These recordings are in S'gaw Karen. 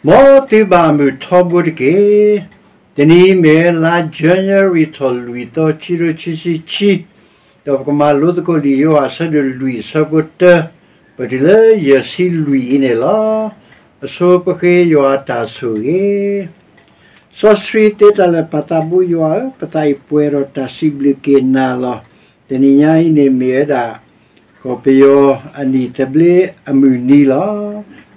မ်သုဘၣ်မုာ်ထီဘိတက့ၢ်. တနံၤအံၤမ့ၢ်လါ January ထီၣ်လွံၢ်သီ ခံကထိခံဆံခံ, ဒီးပကမၤလိသကိးလံာ်ယိၤဟၣ်အဆၢဒိၣ်လွံၢ်အဆၢဖိတၢ ပတုၤလၢယဲၢ်ဆံလွံၢ်အံၤန့ၣ်လီၤ. အဆိပဃ့ယွၤအတၢ်ဆိၣ်ဂ့ၤ စီဆှံသ့တၢ်လၢာ်ပၢ်သးဘိယွၤဧၢ, ပသးအံၤပှဲၤဒီးတၢ်စံးဘျုးက့ၤနၤလီၤ. တနံၤညါအံၤန့ၣ်မ့ၢ်ဝဲဒၣ် ကီၢ်ပယီၤအနံၣ်သဘျ့အမုၢ်နံၤလီၤ.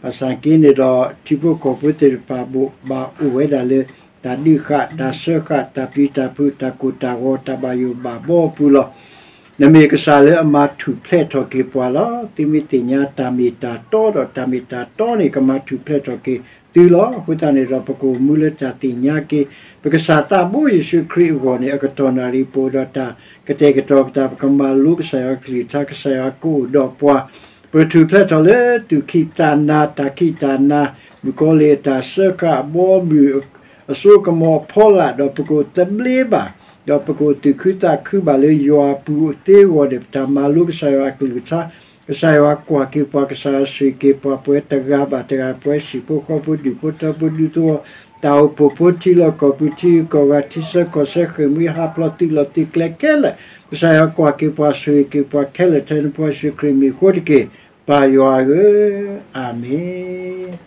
ဘၣ်ဆၣ်က့န့ၣ်ဒီး ထံဖိကီၢ်ဖိသ့ၣ်တဖၣ်ဘၣ်အိၣ်ဝဲဒၣ်လၢ တၢ်ဒုးဃာ် တၢ်စၢဃာ် တၢ်ပျံၤတၢ်ဖုး တၢ်ကိၢ်တၢ်ဂီၤ တၢ်ဘၣ်ယိၣ်ဘၣ်ဘီအပူၤလီၤ. နမ့ၢ်ကစၢ်လၢအမၤထူၣ်ဖျဲးထီၣ်က့ၤပှၤလီၤ. သုမ့ၢ်သ့ၣ်ညါတၢ်မ့ၢ်တၢ်တီဒီး တၢ်မ့ၢ်တၢ်တီန့ၣ် ကမၤထူၣ်ဖျဲးထီၣ်က့ၤသုလီၤ. အဃိသတးန့ၣ်ဒီး ပကအိၣ်မူလၢတၢ်သ့ၣ်ညါက့ၤ ပကစၢ်သးဘိယ့ၣ်ၡူးခရံာ်အဂီၢ်န့ၣ် အကတီၢ်နၣ်ရံၣ်ပအိၣ်ဒီးတၢ်ကတဲာ်ကတီၤပသး ပကမၤလိကစၢ်ယွၤအကလုၢ်ကထါ ကစၢ်ယွၤကအိၣ်ဒီးပှၤ ပကထူၣ်ဖျဲးထီၣ်လၢသူၣ်ခံးသးနၤ တၢ်ခံးတၢ်နၤ မုၣ်ကီၤလံၢ်အတၢ်စၢဃာ် အဘီအမုၢ် အစိကမီၤအဖီလာ် ဒီးပကအိၣ်သဘျ့ဘၣ် ဒီးပကအိၣ်သူၣ်ခုသးခုဘၣ်လၢယွၤအပူၤအသ့အဂီၢ်န့ၣ် ပတၢ်မၤလိကစၢ်ယွၤအကလုၢ်ကထါ ကစၢ်ယွၤကွၢ်က့ၤပှၤ ကစၢ်ယွၤဆိၣ်ဂ့ၤက့ၤပှၤ ပဝဲတဂၤဘၣ်တဂၤ ပဝဲဟံၣ်ဖိဃီဖိဒူၣ်ဖိထၢဖိဒူသဝီ တၢ်အိၣ်ဖှိၣ်ဖိထံလီၢ်ကီၢ်ပူၤ ထံဂုၤကီၢ်ဂၤ ထံဆၢကီၢ်ဆၢ ဃ့ၢ်မှံဟးဖျိးသုးလီၢ်သုးကျဲခဲလၢာ် ကစၢ်ယွၤကွၢ်က့ၤပှၤ ဆိၣ်ဂ့ၤက့ၤပှၤခဲလၢာ် ထဲနဖိယ့ၣ်ၡူးခရံာ်မံၤအဃိတက့ၢ် ပၢ်ယွၤဧၢ, အၤမ့ၣ်.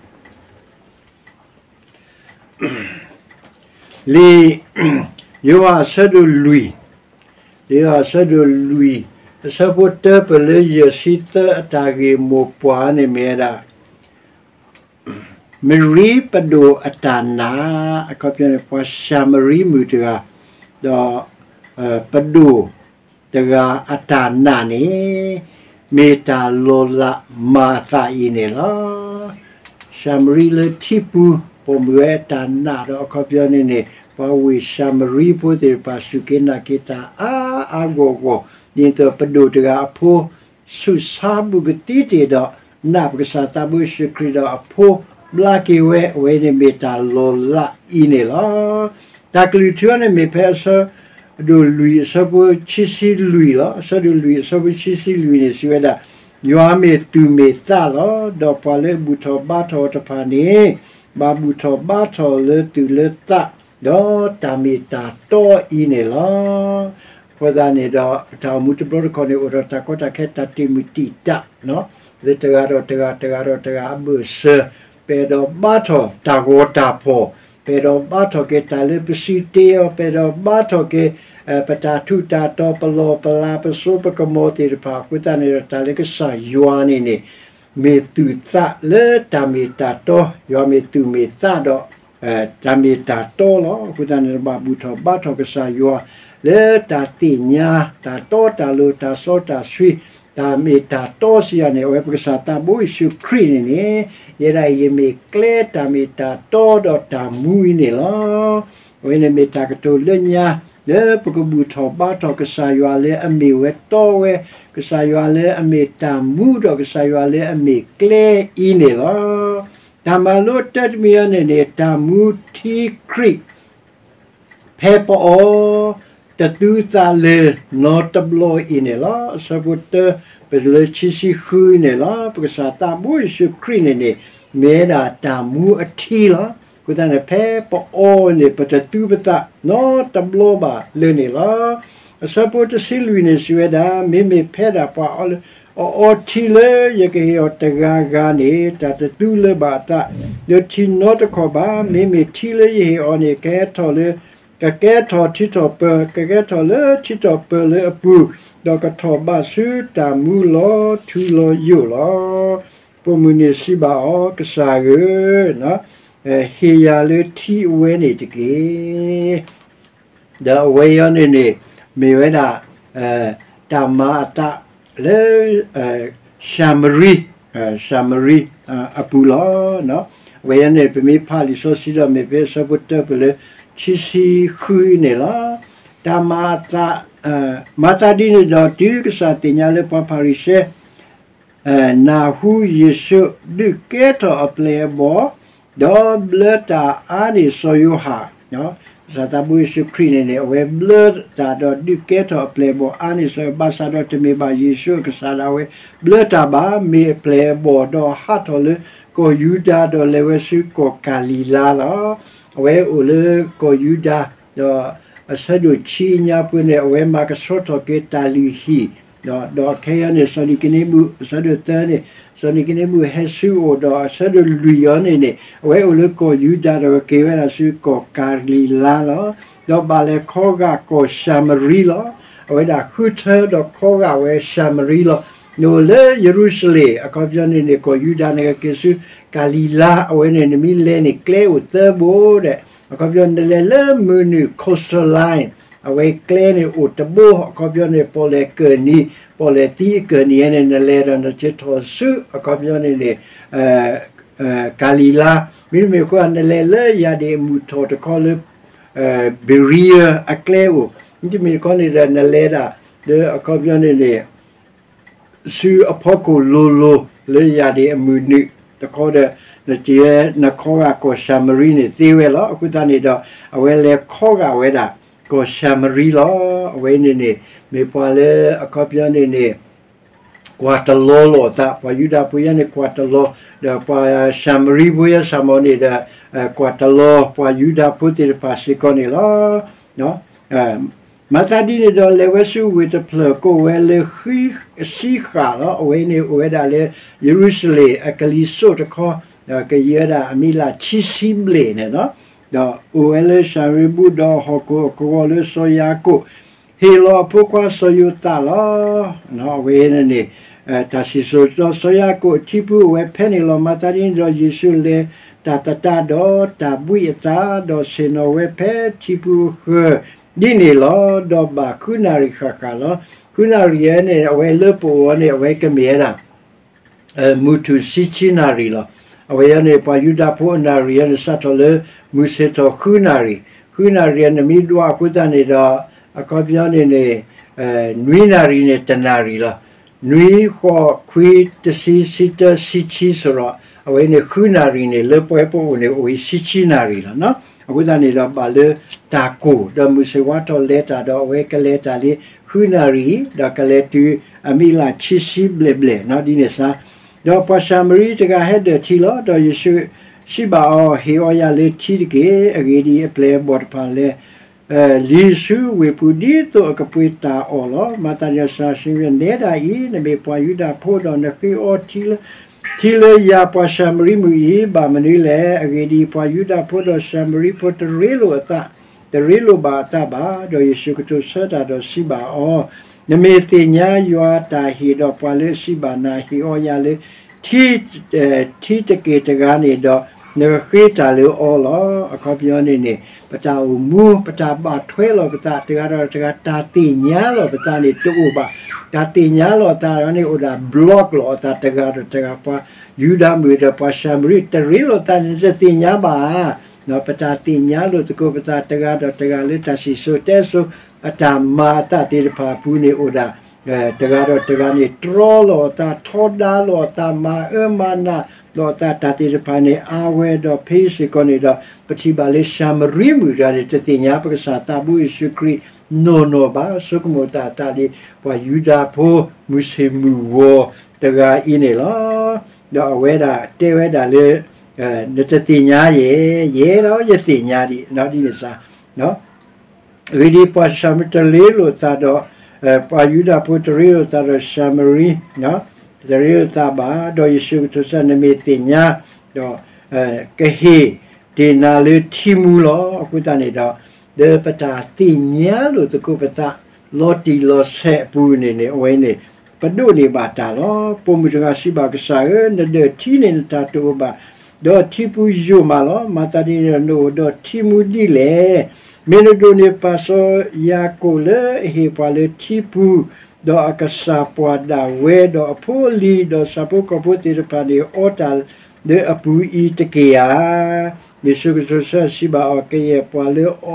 လံာ်ယိၤဟၣ်အဆၢဒိၣ်လွံၢ်, လံာ်ယိၤဟၣ်အဆၢဒိၣ်လွံၢ်, အဆၢဖိတၢပၢၢ်လၢယဲၢ်ဆံသၢ အတၢ်ဂ့ၢ်မိၢ်ပှၢ်န့ၣ်မ့ၢ်ဝဲဒၣ် မရံပဒိၣ်အတၢ်နာ်, အခီပညီန့ၣ် ပှၤၡၤမရံမုၣ်တဂၤ, ဒီး ပဒိၣ်တဂၤအတၢ်နာ်န့ၣ် မ့ၢ်တၢ်လီၤလးမၤအသးအံၤန့ၣ်လီၤ. ၡၤမရံလၢထံပူၤ ပိာ်မုၣ်ဝဲအတၢ်နာ်ဒီး အခီပညီန့ၣ်န့ၣ် ပှၤဝ့ၢ်ၡၤမရံဖိသ့ၣ်တဖၣ် စူၢ်က့ၤနာ်က့ၤတၢ်အါအါဂီၢ်ဂီၢ်, ဒ်သိးပဒိၣ်တဂၤအဖိ ဆူၣ်ဆါဘူးကသံတ့ၢ်ဒီး နာ်ပကစၢ်သးဘိယ့ၣ်ၡူးခရံာ်ဒီးအဖိ ဘျါက့ၤဝဲ အဝဲန့ၣ်မ့ၢ်တၢ်လီၤလးအံၤန့ၣ်လီၤ. တၢ်ကလုၢ်ထူန့ၣ်မ့ၢ်ဖဲ အဆၢဒိၣ်လွံၢ်အဆၢဖိခံဆံလွံၢ်လီၤ. အဆၢဒိၣ်လွံၢ်အဆၢဖိခံဆံလွံၢ်န့ၣ် စံးဝဲဒၣ်, ယွၤမ့ၢ်သူၣ်မ့ၢ်သးလီၤ. ဒီးပှၤလၢအဘူၣ်ထီၣ်ဘါထီၣ်အီၤတဖၣ်န့ၣ် ဘၣ်ဘူၣ်ထီၣ်ဘါထီၣ်လၢသူၣ်လၢသး ဒီးတၢ်မ့ၢ်တၢ်တီအံၤန့ၣ်လီၤ. အဃိသတးန့ၣ်ဒီး ပတၢ်အိၣ်မူတဘျီတခီၣ်န့ၣ် အိၣ်ဒီးတၢ်ကီတၢ်ခဲ တၢ်တံာ်မုၢ်တံာ်တာ် လၢတဂၤဒီးတဂၤ တဂၤဒီးတဂၤအဘၢၣ်စၢၤ, ပအဲၣ်ဒိးဘါထီၣ်တၢ်ဂီၤတၢ်ဖီၣ်, ပအဲၣ်ဒိးဘါထီၣ်က့ၤတၢ်လၢပစုတ့အီၤ, ပအဲၣ်ဒိးဘါထီၣ်က့ၤ ပတၢ်ထူးတၢ်တီၤ ပလီၢ်ပလၤ ပစိပကမီၤသ့ၣ်တဖၣ် အဃိသတးန့ၣ်ဒီး တၢ်လၢကစၢ်ယွၤန့ၣ်န့ၣ် မ့ၢ်သူၣ်သးလၢတၢ်မ့ၢ်တၢ်တီ, ယွၤမ့ၢ်သူၣ်မ့ၢ်သးဒီး တၢ်မ့ၢ်တၢ်တီလီၤ. အဃိသတးန့ၣ် ဘၣ်ဘူၣ်ထီၣ်ဘါထီၣ်ကစၢ်ယွၤ လၢတၢ်သ့ၣ်ညါ တၢ်တီတၢ်လိၤ တၢ်စီတၢ်ဆှံ တၢ်မ့ၢ်တၢ်တီစံးယၤန့ၣ် အဝဲပကစၢ်သးဘိယ့ၣ်ၡူးခရံာ်န့ၣ်န့ၣ် ယဲဒၣ်ယမ့ၢ်ကျဲ တၢ်မ့ၢ်တၢ်တီဒီးတၢ်မူအံၤန့ၣ်လီၤ. အဝဲန့ၣ်မ့ၢ်တၢ်ကတိၤလၢညါ လၢပကဘူၣ်ထီၣ်ဘါထီၣ်ကစၢ်ယွၤလၢအမ့ၢ်ဝဲတီဝဲ, ကစၢ်ယွၤလၢအမ့ၢ်တၢ်မူဒီးကစၢ်ယွၤလၢအမ့ၢ်ကျဲအံၤန့ၣ်လီၤ. တၢ်မၤလိတၢတမံၤအံၤန့ၣ်န့ၣ် တၢ်မူထံခရံာ် ဖဲပအီ တသူသးလၢၤနီတဘျီအံၤန့ၣ်လီၤ. အဆၢဖိတၢ ပတုၤလၢခံဆံဃုန့ၣ်လီၤ. ပကစၢ်သးဘိယ့ၣ်ၡူးခရံာ်န့ၣ်န့ၣ် မ့ၢ်ဝဲဒၣ်တၢ်မူအထံလီၤ. အဃိသတးန့ၣ် ဖဲပအီန့ၣ် ပတသူပသးနီတဘျီဘၣ်လၢၤန့ၣ်လီၤ. အဆၢဖိတဆံလွံၢ်န့ၣ် စံးဝဲဒၣ်, မ့မ့ၢ်ဖဲဒၣ်ပှၤအီလၢ အအီထံလၢယကဟ့ၣ်အီၤတဂၤဂၤန့ၣ် တၢ်တသူလၢၤဘၣ်အသး လၢထံနီတခီၣ်ဘၣ်. မ့မ့ၢ်ထံလၢယဟ့ၣ်အီၤန့ၣ် ကဟဲထီၣ်လၢ ကကဲထီၣ်ထံထီၣ်ပၢၤ, ကကဲထီၣ်လၢထံထီၣ်ပၢၤလၢအပူၤ, ဒီးကထီၣ်ဘးဆူတၢ်မူလီၤထူလီၤယိာ်လီၤ. ပိာ်မုၣ်န့ၣ်စံးဘၣ်အီၤ, ကစၢ်ဧၢ, ဟ့ၣ်ယၤလၢထံအဝဲန့ၣ်တက့ၢ်. ဒီးအဝဲအံၤန့ၣ်န့ၣ် မ့ၢ်ဝဲဒၣ် တၢ်မၤအသးလၢ ၡၤမရံ, ၡၤမရံအပူၤလီၤ. အဝဲအံၤန့ၣ် ပမ့ၢ်ဖးလံာ်စီဆှံဒီး မ့ၢ်ဖဲအဆၢဖိတၢပၢၢ်လၢ ခံဆံဃုန့ၣ်လီၤ. တၢ်မၤအသး, မၤသးဒ်န့ၣ်ဒီး တုၤကစၢ်သ့ၣ်ညါလၢပှၤဖၤရံၤၡဲ နၢ်ဟူယ့ၣ်ၡူးဒုးကဲထီၣ်အပျဲၢ်အဘီၣ်, ဒီးဘျၢတၢ်အါန့ၢ်စီၤယိၤဟၣ်, ကစၢ်သးဘိယ့ၣ်ၡူးခရံာ်န့ၣ်န့ၣ် အဝဲဘျၢတၢ်ဒီးဒုးကဲထီၣ်အပျဲၢ်အဘီၣ်အါန့ၢ်စီၤအၤဘၣ် ဘၣ်ဆၣ်ဒီးတမ့ၢ်ဘၣ်ယ့ၣ်ၡူးအကစၢ်ဒၣ်ဝဲဘျၢတၢ်ဘၣ်, မ့ၢ်အပျဲၢ်အဘီၣ်ဒီးဟးထီၣ်လၢကီၢ်ယူဒၤဒီးလဲၤဝဲဆူကီၢ်ကၤလံၤလါလီၤ. အဝဲအိၣ်လၢကီၢ်ယူဒၤ ဒီးအဆၢဒိၣ်ဆံညါပူၤန့ၣ် အဝဲမၤကဆှီထီၣ်က့ၤတၢ်လုၢ်ဟံၣ် ဒီးခဲအံၤန့ၣ် စီၤနံၤကဒ့မူး အဆၢဒိၣ်သၢန့ၣ် စီၤနံၤကဒ့မူးဟဲဆူအအိၣ်ဒီးအဆၢဒိၣ်လွံၢ်အံၤန့ၣ်န့ၣ် အဝဲအိၣ်လၢကီၢ်ယူဒၤဒီးကက့ၤဝဲဒၣ်ဆူကီၢ်ကၤလံၤလါလီၤ. ဒီးဘၣ်လဲၤခီဂာ်ကီၢ်ၡၤမရံလီၤ. အဝဲဒၣ်ဃုထၢဒီးခီဂာ်ဝဲၡၤမရံလီၤ. နအိၣ်လၢယရူၤၡလ့ၣ် အခီပညီန့ၣ်န့ၣ် ကီၢ်ယူဒၤနကက့ၤဆူကၤလံၤလါ အဝဲန့ၣ် နမ့ၢ်လဲၤန့ၣ်ကျဲအိၣ်သၢဘိဒီး အခီပညီနလဲၤလၢမုၢ်နုာ် coastal line အဝဲကျဲန့ၣ်အိၣ်တဘိ အခီပညီန့ၣ် ပီၣ်လဲၣ်ကၢၢ်နံၤ ပီၣ်လဲၣ်သံအကၢၢ်နံၤန့ၣ် နလဲၤဒီးနက့ၤထီၣ်ဆူ အခီပညီန့ၣ်န့ၣ် ကၤလံၤလါ, မ့တမ့ၢ်အဃိ နလဲၤလၢယၣ်ဒ့ၣ်အမုၢ်ထီၣ်တခီလၢ Berea အကျဲအိၣ်, မ့တမ့ၢ်တခီန့ၣ်ဒီး နလဲၤဒၣ် လၢအခီပညီန့ၣ်န့ၣ် ဆူအဖီခိၣ်လိၤလိၤ လၢယၣ်ဒ့ၣ်အမုၢ်နုာ်တခီဒီး နက့ၤဝဲနခီဂာ်ကီၢ်ၡၤမရံန့ၣ်သ့ဝဲလီၤ. အဃိသတးန့ၣ်ဒီး အဝဲလဲၤခီဂာ်ဝဲဒၣ် ကီၢ်ၡၤမရံလီၤ. အဝဲန့ၣ်န့ၣ် မ့ၢ်ပှၤလၢအခီပညီန့ၣ်န့ၣ် ကွၢ်တလီၤလိာ်အသး, ပှၤယူဒၤဖိယဲန့ၣ် ကွၢ်တလီၤ, ဒီးပှၤၡၤမရံဖိယဲ ဆၣ်မီၤန့ၣ်ဒီး ကွၢ်တလီၤ ပှၤယူဒၤဖိသ့ၣ်တဖၣ်စ့ၢ်ကီးန့ၣ်လီၤ. မၤသးဒ်န့ၣ်ဒီး လဲၤဝဲဆူဝ့ၢ်တဖျၢၣ် ကိးဝဲလၢဃံစံဃၣ်လီၤ. အဝဲန့ၣ်အိၣ်ဝဲဒၣ်လၢ ယရူၤၡလ့ၣ်အကလံၤစိးတခီ, ဒီးကယံၤဝဲဒၣ်အမံၤလၢ်ခံဆံဘျဲၣ်န့ၣ်လီၤ. ဒီးအိၣ်ဝဲလၢၡၤမရံဘူၣ်ဒီးဟီၣ်ခိၣ်အကဝီၤလၢစီၤယၤကိာ် ဟ့ၣ်လီၤအဖိခွါစီၤယိၤသးလီၤ. အဝဲန့ၣ်န့ၣ် တၢ်စံၣ်စိၤဒီးစီၤယၤကိာ်အထံပူၤအိၣ်ဝဲဖဲန့ၣ်လီၤ. မၤသးဒ်န့ၣ်ဒီး ယ့ၣ်ၡူးလဲၤတၢ်သတးဒီးတၢ်ဘှံးအသး, ဒီးဆ့ၣ်နီၤဝဲဖဲထံပူၤအဃၢၤဒ်န့ၣ်လီၤ. ဒီးဘၣ်ဃုနၣ်ရံၣ်ဃၣ်ဃၣ်လီၤ. ဃုနၣ်ရံၣ်ဝဲန့ၣ် အဝဲလၢပအိၣ်အီၤန့ၣ် အဝဲကမ့ၢ်ဝဲဒၣ် မုၢ်ထူၣ်ဆံဆံနၣ်ရံၣ်လီၤ. အဝဲအံၤန့ၣ် ပှၤယူဒၤဖိအနၣ်ရံၣ်အံၤန့ၣ် စးထီၣ်လၢမုၢ်ဆ့ၣ်ထီၣ်ဃုနၣ်ရံၣ်, ဃုနၣ်ရံၣ်အံၤနမ့ၢ်ဒွးအဃိသတးန့ၣ်ဒီး အခီပညီန့ၣ်န့ၣ် နွံနၣ်ရံၣ်န့ၣ် တနၣ်ရံၣ်လီၤ. နွံ ဃိး ခွံ တဆံ ဆံတၢ ဆံဆံ ဆိုတော့ အဝဲန့ၣ် ဃုနၣ်ရံၣ်န့ၣ် လၢပဝဲပအိၣ်န့ၣ် အိၣ်ဝဲဆံဆံနၣ်ရံၣ်လီၤ. အဃိသတးန့ၣ်ဒီး ဘၣ်လၢတၢ်ကိၢ် ဒီးမုၢ်ဆ့ၣ်ဝါထီၣ်လဲၤတၢ်ဒီး အဝဲကလဲၤတၢ်လံ ဃုနၣ်ရံၣ် ဒီးကလဲၤတုၤအမံၤလၢ်ခံဆံဘျဲၣ်ဘျဲၣ် ဒ်န့ၣ်စါ ဒီးပှၤၡၤမရံတဂၤဟဲဒၢၣ်ထံလီၤ. ဒီးယ့ၣ်ၡူးစံးဘၣ်အီၤ, ဟ့ၣ်အီယၤလၢထံတက့ၢ်. အဂ့ၢ်ဒ်အံၤ, အပျဲၢ်အဘီၣ်တဖၣ်လဲၤ လံၤဆူဝ့ၢ်ပူၤ ဒ်သိးအကပှ့ၤတၢ်အီၣ်လီၤ. မၤသးဒ်န့ၣ်ဒီး စီၤၡံမံအံၤ, နဲဒၣ်အံၤ, နမ့ၢ်ပှၤယူဒၤဖိဒီး နဃ့အီထံလၢယၤပှၤၡၤမရံမုၣ်အံၤ ဘၣ်မနုၤလဲၣ်. အဂ့ၢ်ဒ်အံၤ, ပှၤယူဒၤဖိဒီးၡၤမရံဖိတရ့လိာ်အသး, တရ့လိာ်ဘၣ်အသးဘၣ်. ဒီးယ့ၣ်ၡူးကတိၤဆၢတၢ်ဒီးစံးဘၣ်အီၤ, နမ့ၢ်သ့ၣ်ညါယွၤအတၢ်ဟ့ၣ်ဒီးပှၤလၢအစံးဘၣ်နၤ, ဟ့ၣ်အီယၤလၢ ထံတက့ၢ်တဂၤန့ၣ်ဒီး နကဃ့တၢ်လၢအီၤလီၤ. အခီပညီန့ၣ်န့ၣ် ပတၢ်အိၣ်မူ ပတၢ်ဘၣ်ထွဲလိာ်ပသးတဂၤဒီးတဂၤ တၢ်သ့ၣ်ညါလိာ်ပသးန့ၣ်တအိၣ်ဘၣ်. တၢ်သ့ၣ်ညါလိာ်အသးန့ၣ်အိၣ်ဒၣ် block လိာ်အသးတဂၤဒီးတဂၤ ပှၤယူဒၤမုၣ်ဒီးပှၤၡၤမရံ တရ့လိာ်သးန့ၣ် တသ့ၣ်ညါဘၣ်ဧါ. ပတၢ်သ့ၣ်ညါလိာ်သကိးပသးတဂၤဒီးတဂၤလၢတၢ်စံၣ်စိၤတဲစိၤ အတၢ်မၤအသးသ့ၣ်တဖၣ်အပူၤန့ၣ်အိၣ်ဒၣ် တဂၤဒီးတဂၤန့ၣ် တြီလိာ်အသး ထီဒါလိာ်အသး မၤအၢမၤနးလိာ်အသး တၢ်သ့ၣ်တဖၣ်န့ၣ် အါဝဲဒီးဖဲစ့ၢ်ကီးန့ၣ်ဒီး ပထံၣ်ဘၣ်လၢၡၤမရံမုၣ်တဂၤန့ၣ် တသ့ၣ်ညါပကစၢ်သးဘိယ့ၣ်ၡူးခရံာ်နီၢ်နီၢ်ဘၣ် ဆိကမိၣ်သးအသးလၢ ပှၤယူဒၤဖိမုၢ်ဆ့ၣ်မုၢ်ဂီၤတဂၤအံၤန့ၣ်လီၤ. ဒီးအဝဲဒၣ်တဲဝဲဒၣ်လၢ နတသ့ၣ်ညါယဲ, ယဲဒီးယသ့ၣ်ညါဒံး ဒ်န့ၣ်စါ အဂ့ၢ်ဒ်အံၤ ပှၤၡၤမရံတရ့လိာ်သးဒီး ပှၤယူဒၤဖိတရ့လိာ်သးဒီးၡၤမရံ တရ့လိာ်သးဘၣ်. ဒီးယ့ၣ်ၡူးကတိၤဆၢ နမ့ၢ်သ့ၣ်ညါ ဒီး ကဟ့ၣ်တ့ၢ်နၤလၢထံမူလီၤ. အဃိသတးန့ၣ်ဒီး လၢပတၢ်သ့ၣ်ညါလိာ်သကိးပသး လီၤတံၢ်လီၤဆဲးအပူၤန့ၣ်န့ၣ် အဝဲန့ၣ် ပဒိးန့ၢ်ဘၣ်တၢ်လီၤ. ပိာ်မုၣ်တဂၤစံးဘၣ်ကစၢ်ဧၢ, နဒၢၣ်ထံန့ၣ်နတၢ်တအိၣ်ဘၣ် ဒီးထံပူၤယိာ်မးလီၤ. မၤသးဒ်န့ၣ်ဒီး နအိၣ်ဒီးထံမူဒ်လဲၣ်. မ့ၢ်နဒိးန့ၢ်ပၢ်စီၤယၤကိာ်လၢအဟ့ၣ်ပှၤလၢထံပူၤ, ဒီးအကစၢ်ပှၢ်ဒၣ်ဝဲဒီးအဖိအလံၤ ဒီးဆၣ်ဖိကီၢ်ဖိသ့ၣ်တဖၣ်န့ၣ် အီတၢ်လၢအပူၤအံၤတက့ၢ်ဧါ. ယ့ၣ်ၡူးကတိၤဆၢစံးဘၣ်အီၤ, ကယဲၢ်ပှၤလၢအ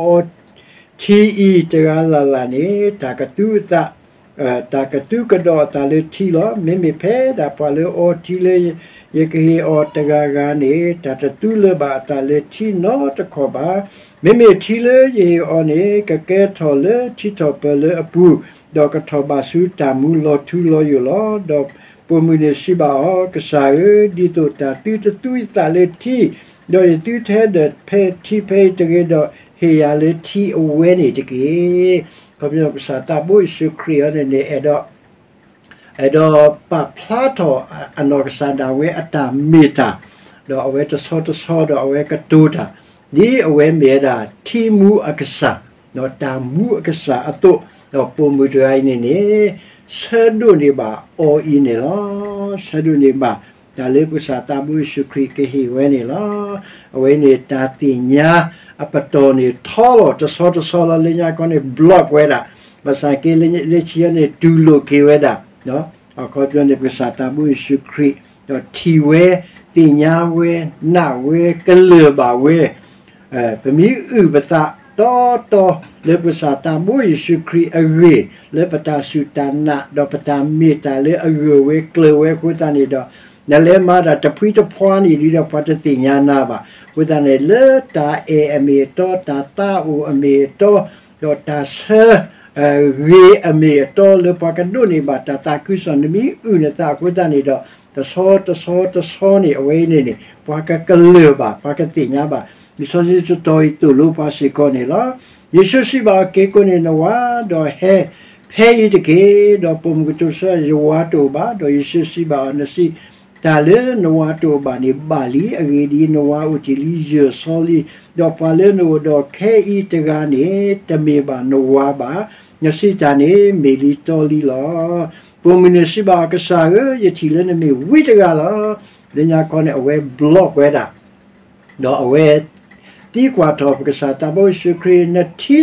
အီထံအံၤတဂၤလၢ်လၢ်န့ၣ် တၢ်ကသူအသး တၢ်ကသူကဒီးအသးလၢထံလီၤ. မ့မ့ၢ်ဖဲဒၣ်ပှၤလၢအီထံလၢယကဟ့ၣ်အီၤတဂၤဂၤန့ၣ်, တၢ်တသူလၢၤဘၣ်အသးလၢထံနီတခီၣ်ဘၣ်. မ့မ့ၢ်ထံလၢယဟ့ၣ်အီၤန့ၣ် ကကဲထီၣ်လၢထံထီၣ်ပၢၢ်လၢအပူၤ, ဒီးကထီၣ်ဘၣ်ဆူတၢ်မူလီၤထူလီၤယိာ်လီၤ. ဒီးပိာ်မုၣ်န့ၣ်စံးဘၣ်အီၤ, ကစၢ်ဧၢ, ဒ်သိးတၢ်သုတသူယသးလၢထံ, ဒီးယသုထဲဒီးဖဲထံဖဲအံၤတဂ့ၤ, ဒီးဟ့ၣ်ယၤလၢထံအဝဲန့ၣ်တက့ၢ်. ခီဖျိကစၢ်သးဘိယ့ၣ်ၡူးခရံာ်အံၤန့ၣ်န့ၣ် အဲၣ်ဒိး အဲၣ်ဒိးပာ်ဖျါထီၣ်အနီၢ်ကစၢ်ဒၣ်ဝဲအတၢ်မ့ၢ်တၢ်, ဒီးအဝဲတဆီတဆီဒီးအဝဲကတိၤတၢ်, ဒ်အဝဲမ့ၢ်ဝဲဒၣ်ထံမူအကစၢ်, ဒီးတၢ်မူအကစၢ်အသိး, ဒီးပိာ်မုၣ်တဂၤအံၤန့ၣ်န့ၣ် ဆၢဒိးန့ၢ်ဘၣ်အီၤအံၤန့ၣ်လီၤ. ဆၢဒိးန့ၢ်ဘၣ် တၢ်လၢပကစၢ်သးဘိယ့ၣ်ၡူးခရံာ်ကဟ့ၣ်ဝဲန့ၣ်လီၤ. အဝဲန့ၣ်တၢ်သ့ၣ်ညါအပတီၢ်န့ၣ်ထီလီၤ တဆီတဆီလီၤ. လၢညါခီန့ၣ် block ဝဲဒၣ်, ဘၣ်ဆၣ်က့လၢလၢခံန့ၣ် တူၢ်လိာ်က့ၤဝဲဒၣ်, အခီပညီန့ၣ် ပကစၢ်သးဘိယ့ၣ်ၡူးခရံာ် ဒီးထံၣ်ဝဲ, သ့ၣ်ညါဝဲ, နာ်ဝဲ, ကလၢၢ်ဘၣ်ဝဲ, ပမ့ၢ်အုၣ်ပသးတီတီလၢပကစၢ်သးဘိယ့ၣ်ၡူးခရံာ်အဂ့ၢ်, လၢပတၢ်စူၢ်တၢ်နာ် ဒီးပတၢ်မ့ၢ်တၢ်လၢအဂၢၢ်ဝဲကျၢၤဝဲအဃိသတးန့ၣ်ဒီး, နလဲၤမၤဒၣ်တဖှံတဖှါန့ၣ်ဒီး ပှၤတသ့ၣ်ညါနၤဘၣ်. အဃိသတးန့ၣ် လၢတၢ်အဲၣ်အမ့ၢ်အတီ, တၢ်သးအိၣ်အမ့ၢ်အတီ, ဒီးတၢ်ဆၢ ဂ့ၤအမ့ၢ်အတီလၢပှၤကဒိးန့ၢ်ဘၣ်တၢ်သးခုကစီၣ် နမ့ၢ်အုၣ်နသးအဃိသတးန့ၣ်ဒီး, တဆီတဆီတဆီန့ၣ် အဝဲအံၤန့ၣ်န့ၣ် ပှၤကကလၢၢ်ဘၣ်, ပှၤကသ့ၣ်ညါဘၣ်. လံာ်စီဆှံတတီၤအံၤသိၣ်လိပှၤစ့ၢ်ကီးန့ၣ်လီၤ. ယ့ၣ်ၡူးစံးဘၣ်အီၤ, က့ၤကိးန့ၢ်နဝၤ, ဒီးဟဲဖဲအံၤတက့ၢ်. ဒီးပိာ်မုၣ်ကတိၤဆၢ, ယဝၤတအိၣ်ဘၣ်. ဒီးယ့ၣ်ၡူးစံးဘၣ်အီၤ, နစံးတၢ်လၢနဝၤတအိၣ်ဘၣ်န့ၣ်ဘၣ်လံ. အဂ့ၢ်ဒ်အံၤ, နဝၤအိၣ်တ့ၢ်လံယၢၢ်ဆီလံ. ဒီးပှၤလၢနအိၣ်ဒီးခဲအံၤတဂၤန့ၣ် တမ့ၢ်ဘၣ်နဝၤဘၣ်. နစံးတၢ်န့ၣ် မ့ၢ်လံတီလံလီၤ. ပိာ်မုၣ်န့ၣ်စံးဘၣ်အီၤ, ကစၢ်ဧၢ, ယထံၣ်လၢနမ့ၢ်ဝံတဂၤလီၤ. လၢညါခီန့ၣ် အဝဲ block ဝဲဒၣ်, ဒီးအဝဲ သံကွၢ်ထီၣ်ပကစၢ်သးဘိယ့ၣ်ၡူးခရံာ်, နထံ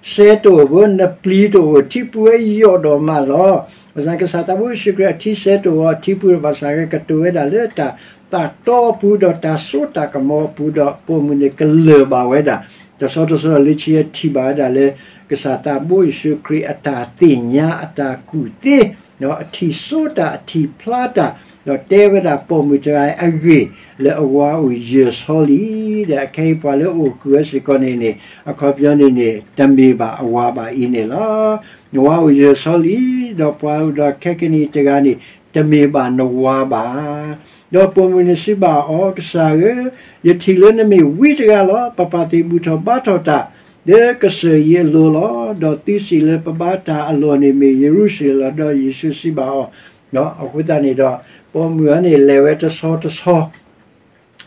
စဲတအိၣ်ဘၣ်, နပျံၤတအိၣ်, ထံပူၤဝဲယိာ်ဒီးမးလီၤ. ဘၣ်ဆၣ်ကစၢ်သးဘိယ့ၣ်ၡူးခရံာ်အထံစဲတအိၣ်အီၤ, ထံပူၤဒီးဘၣ်ဆၣ်ကကတိၤဝဲဒၣ်လၢတၢ်သးတီအပူၤ, ဒီးတၢ်စိတၢ်ကမီၤအပူၤ, ဒီးပိာ်မုၣ်န့ၣ်ကလၢၢ်ဘၣ်ဝဲဒၣ်. တဆီတဆီဒီးလၢခံထံၣ်ဘၣ်ဝဲဒၣ်လၢ ကစၢ်သးဘိယ့ၣ်ၡူးခရံာ်အတၢ်သ့ၣ်ညါအတၢ်ကူၣ်သ့, ဒီးအထံၣ်စိတၢ်အထံၣ်ဖျါတၢ်, ဒီးတဲဝဲဒၣ်ပိာ်မုၣ်တဂၤအံၤအဂ့ၢ်လၢအဝၤအိၣ်ယၢၢ်ဆီလံ, ဒီးခဲအံၤပှၤလၢအအိၣ်ဃုာ်ဝဲစ့ၢ်ကီးန့ၣ်န့ၣ် အခီပညီန့ၣ်န့ၣ် တမ့ၢ်ဘၣ်အဝၤဘၣ်အံၤန့ၣ်လီၤ. နဝၤအိၣ်ယၢၢ်ဆီလံ, ဒီးပှၤအိၣ်ဒီးခဲကနံၣ်အံၤတဂၤန့ၣ် တမ့ၢ်ဘၣ်နဝၤဘၣ်. ဒီးပိာ်မုၣ်န့ၣ်စံးဘၣ်အီၤ, ကစၢ်ဧၢ, ယထံၣ်လၢနမ့ၢ်ဝံတဂၤလီၤ. ပပၢ်သ့ၣ်ဘူၣ်ထီၣ်ဘါထီၣ်တၢ် လၢကစၢၢ်အံၤအလိၤလီၤ. ဒီးသုစံးလၢပဘါတၢ်အလီၢ်န့ၣ် မ့ၢ်ယရူၤၡလ့ၣ်လီၤ. ဒီးယ့ၣ်ၡူးစံးဘၣ်အီၤ, အဃိသတးန့ၣ်ဒီး ပိာ်မုၣ်အံၤန့ၣ် လဲၤဝဲတဆီတဆီ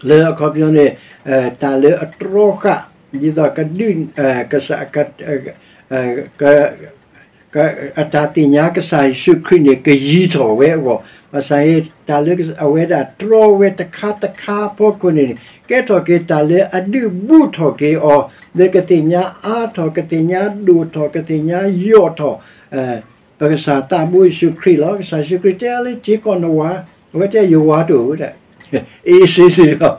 လၢအခီပညီန့ၣ် တၢ်လၢအတြီဃာ် ဒ်သိးကဒုး ကစၢ် အတၢ်သ့ၣ်ညါကစၢ်ယ့ၣ်ၡူးခရံာ်န့ၣ် ကယံၤထီၣ်ဝဲအဂီၢ်, ဘၣ်ဆၣ် တၢ်လၢအဝဲဒၣ်တြီဝဲတခါတခါအဖီခိၣ်န့ၣ်န့ၣ် ကဲထီၣ်က့ၤတၢ်လၢအဒုးဘူးထီၣ်က့ၤအီၤ လၢကသ့ၣ်ညါအါထီၣ် ကသ့ၣ်ညါဒိၣ်ထီၣ် ကသ့ၣ်ညါယိာ်ထီၣ် ပကစၢ်သးဘိယ့ၣ်ၡူးခရံာ်လီၤ. ကစၢ်ယ့ၣ်ၡူးခရံာ်တဲအီၤလၢ က့ၤကိးနဝၤ, အဝဲတဲ ယဝၤတအိၣ်ဒီး အ့စ့စ့လီၤ.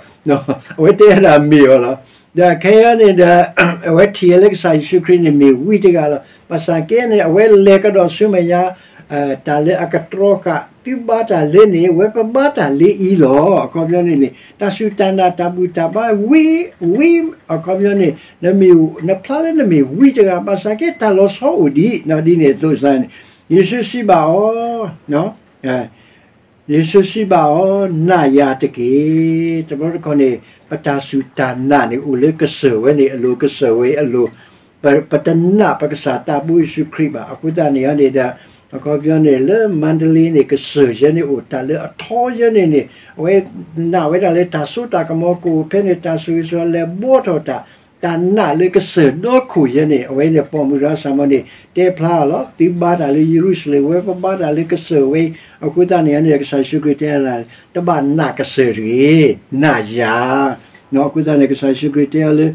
အဝဲတဲဒၣ်မ့ၢ်အီၤလီၤ. ဒီးခဲအံၤန့ၣ်ဒီး အဝဲထံၣ်လၢကစၢ်ယ့ၣ်ၡူးခရံာ်န့ၣ်မ့ၢ်ဝံတဂၤလီၤ. ဘၣ်ဆၣ်က့န့ၣ် အဝဲလဲၤကဒီးဆူမဲာ်ညါ တၢ်လၢအကတြီဃာ် သုဘါတၢ်လၢန့ၣ် ဝဲပဘါတၢ်လၢအံၤလီၤ. အခီပညီန့ၣ်န့ၣ် တၢ်စူၢ်တၢ်နာ်တၢ်ဘူၣ်တၢ်ဘါဝံ ဝံ အခီပညီန့ၣ် နမ့ၢ် နဖျါလၢနမ့ၢ်ဝံတဂၤ ဘၣ်ဆၣ်က့တၢ်လီၤဆီအိၣ်ဒံး ဒ်န့ၣ်အသိးန့ၣ် ယ့ၣ်ၡူးစံးဘၣ်အီၤ ယ့ၣ်ၡူးစံးဘၣ်အီၤ, နာ်ယၤတက့ၢ်. တဘျီတခီၣ်န့ၣ် ပတၢ်စူၢ်တၢ်နာ်န့ၣ် အိၣ်လၢကစၢၢ်ဝဲန့ၣ်အလိၤ ကစၢၢ်ဝဲအလိၤ, ပတနာ်ပကစၢ်သးဘိယ့ၣ်ၡူးခရံာ်ဘၣ်. အဃိသတးန့ၣ်န့ၣ်ဒီး အခီပညီန့ၣ် လၢမါဒလ့န့ၣ် ကစၢၢ်ယဲန့ၣ်အိၣ် တၢ်လၢအထီယဲန့ၣ်န့ၣ် အဝဲနာ်ဝဲဒၣ်လၢတၢ်စိတၢ်ကမီၤကအိၣ်ဖဲန့ၣ် တၢ်ဆိၣ်ဂ့ၤဆိၣ်ဝါလဲၤဘှီထီၣ်တၢ် တၢ်နာ်လၢကစၢၢ်ဒီခိၣ်ယဲန့ၣ် အဝဲန့ၣ်ပိာ်မုၣ်ဒီးစၢ်မီၤန့ၣ် တဲဖျါအီၤလီၤ. သုဘါတၢ်လၢယရူၤၡလ့ၣ်ဝဲ ပဘါတၢ်လၢကစၢၢ်ဝဲအံၤ အဃိသတးန့ၣ်န့ၣ် ကစၢ်ယ့ၣ်ၡူးခရံာ်တဲဒၣ် တဘၣ်နာ်ကစၢၢ်တဂ့ၤ, နာ်ယၤ. အဃိသတးန့ၣ် ကစၢ်ယ့ၣ်ၡူးခရံာ်တဲအီၤလၢ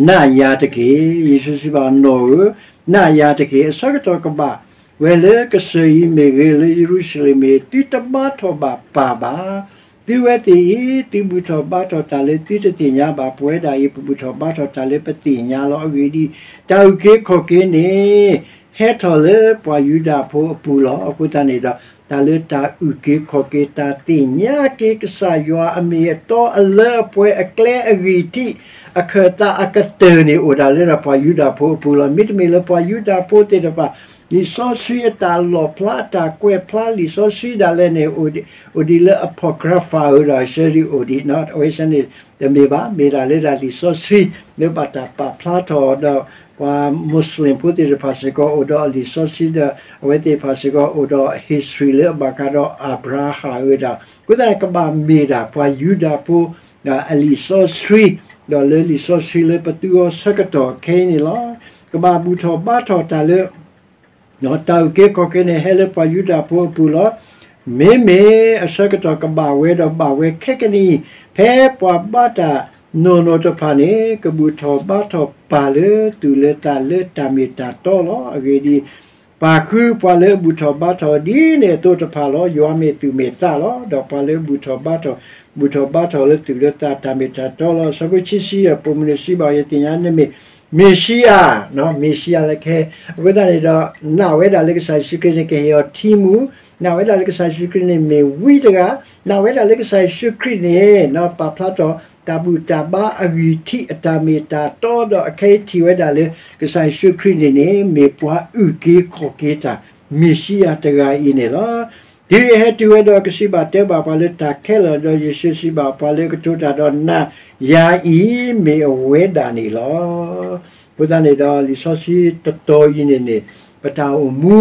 နာ်ယၤတက့ၢ်. ယ့ၣ်ၡူးစံးဘၣ် နီၢ်ဧၢ, နာ်ယၤတက့ၢ်. အဆၢကတီၢ်ကဘၣ်ဝဲလၢကစၢၢ်အံၤမ့ၢ်ဂ့ၤ လၢယရူၤၡလ့ၣ်မ့ၢ် သုတဘါထီၣ်ဘၣ်ပၢ်ဘၣ်. သုဝဲသ့ၣ်အံၤ သုဘူၣ်ထီၣ်ဘါထီၣ်တၢ်လၢသုတသ့ၣ်ညါဘၣ်. ပဝဲဒၣ်အံၤ ပဘူၣ်ထီၣ်ဘါထီၣ်တၢ်လၢပသ့ၣ်ညါလီၤ. အဂ့ၢ်ဒ်အံၤ, တၢ်အုၣ်က့ၤခီၣ်က့ၤန့ၣ် ဟဲထီၣ်လၢပှၤယူဒၤဖိအပူၤလီၤ. အဃိသတးန့ၣ်ဒီး တၢ်လၢတၢ်အုၣ်က့ၤခီၣ်က့ၤ တၢ်သ့ၣ်ညါက့ၤကစၢ်ယွၤအမ့ၢ်အတီအလၢအပှဲၤအကျဲအဂံၢ်ထံး အခၢၣ်သးအကတၢၢ်န့ၣ် အိၣ်ဒၣ်လၢဒၣ်ပှၤယူဒၤဖိအပူၤလီၤ. မ့တမ့ၢ်လၢပှၤယူဒၤဖိသ့ၣ်တဖၣ် လံာ်စီဆှံအတၢ်လီၣ်ဖျါ အတၢ်ကွဲးဖျါလံာ်စီဆှံဒၣ်လဲာ်န့ၣ် အိၣ်ဒံးလၢ apocrypha ဧိၤဒီး ဆၢဒံးအိၣ်ဒံး အဝဲဆၢန့ၣ် တမ့ၢ်ဘၣ်, မ့ၢ်ဒၣ်လၢဒၣ်လံာ်စီဆှံ လၢဘၣ်တၢ်ပာ်ဖျါထီၣ်ဒီး ပှၤ Muslim ဖိသ့ၣ်တဖၣ်စ့ၢ်ကီး အိၣ်ဒီးအလံာ်စီဆှံဒီး အဝဲသ့ၣ်တဖၣ်စ့ၢ်ကီး အိၣ်ဒီး history လၢအဘၣ်ဃးဒီးအၤဘြၤဟၣ်ဧိၤဒီး အဃိသတးန့ၣ် ကဘၣ်မ့ၢ်ဒၣ်ပှၤယူဒၤဖိ အလံာ်စီဆှံ ဒီးလၢလံာ်စီဆှံလၢပသူအီၤဆၢကတီၢ်ခဲအံၤန့ၣ်လီၤ. ကဘၣ်ဘူၣ်ထီၣ်ဘါထီၣ်တၢ်လၢ တၢ်အုၣ်က့ၤခီၣ်က့ၤန့ၣ် ဟဲလၢပှၤယူဒၤဖိအပူၤလီၤ. မ့မ့ၢ်အဆၢကတီၢ်ကဘၣ်ဝဲဒီးဘၣ်ဝဲခဲကနံၣ်အံၤ ဖဲပှၤဘါတၢ်နီၢ်နီၢ်တဖၣ်န့ၣ် ကဘူၣ်ထီၣ်ဘါထီၣ်ပၢ်လၢသူၣ်လၢသးလၢတၢ်မ့ၢ်တၢ်တီလီၤ. အဂ့ၢ်ဒ်အံၤ, ပၢ်ဃုပှၤလၢအဘူၣ်ထီၣ်ဘါထီၣ်ဒ်န့ၣ်အသိးတဖၣ်လီၤ. ယွၤမ့ၢ်သူၣ်မ့ၢ်သးလီၤ. ဒီးပှၤလၢအဘူၣ်ထီၣ်ဘါထီၣ် ဘူၣ်ထီၣ်ဘါထီၣ်လၢသူၣ်လၢသးတၢ်မ့ၢ်တၢ်တီလီၤ. အဆၢဖိခံဆံယဲၢ် ပိာ်မုၣ်န့ၣ်စံးဘၣ်အီၤ, ယသ့ၣ်ညါနမ့ၢ် မ့ၤၡံအၤ, မ့ၤၡံအၤလၢခဲ, အဃိသတးန့ၣ်ဒီး နာ်ဝဲဒၣ်လၢကစၢ်ယ့ၣ်ၡူးခရံာ်န့ၣ် ကဟ့ၣ်အီၤထံမူၤ, နာ်ဝဲဒၣ်လၢကစၢ်ယ့ၣ်ၡူးခရံာ်န့ၣ်မ့ၢ်ဝံတဂၤ, နာ်ဝဲဒၣ်လၢကစၢ်ယ့ၣ်ၡူးခရံာ်န့ၣ် ပာ်ဖျါထီၣ်တၢ်ဘူၣ်တၢ်ဘါအဂံၢ်ထံးအတၢ်မ့ၢ်တၢ်တီ ဒီးအခဲအံၤထံၣ်ဝဲဒၣ်လၢ ကစၢ်ယ့ၣ်ၡူးခရံာ်န့ၣ်န့ၣ် မ့ၢ်ပှၤအုၣ်က့ၤခီၣ်က့ၤတၢ် မ့ၤၡံအၤတဂၤအံၤန့ၣ်လီၤ. တုၤအဟဲတုၤဝဲဒီးကစံးဘၣ်တဲဘၣ်ပှၤလၢတၢ်ခဲလၢာ်, ဒီးယ့ၣ်ၡူးစံးဘၣ်ပှၤလၢအကတိၤတၢ်ဒီး, နၤယၤအံၤမ့ၢ်အဝဲဒၣ်န့ၣ်လီၤ. အဃိသတးန့ၣ်ဒီး လံာ်စီဆှံတတီၤအံၤန့ၣ်န့ၣ် ပတၢ်အိၣ်မူ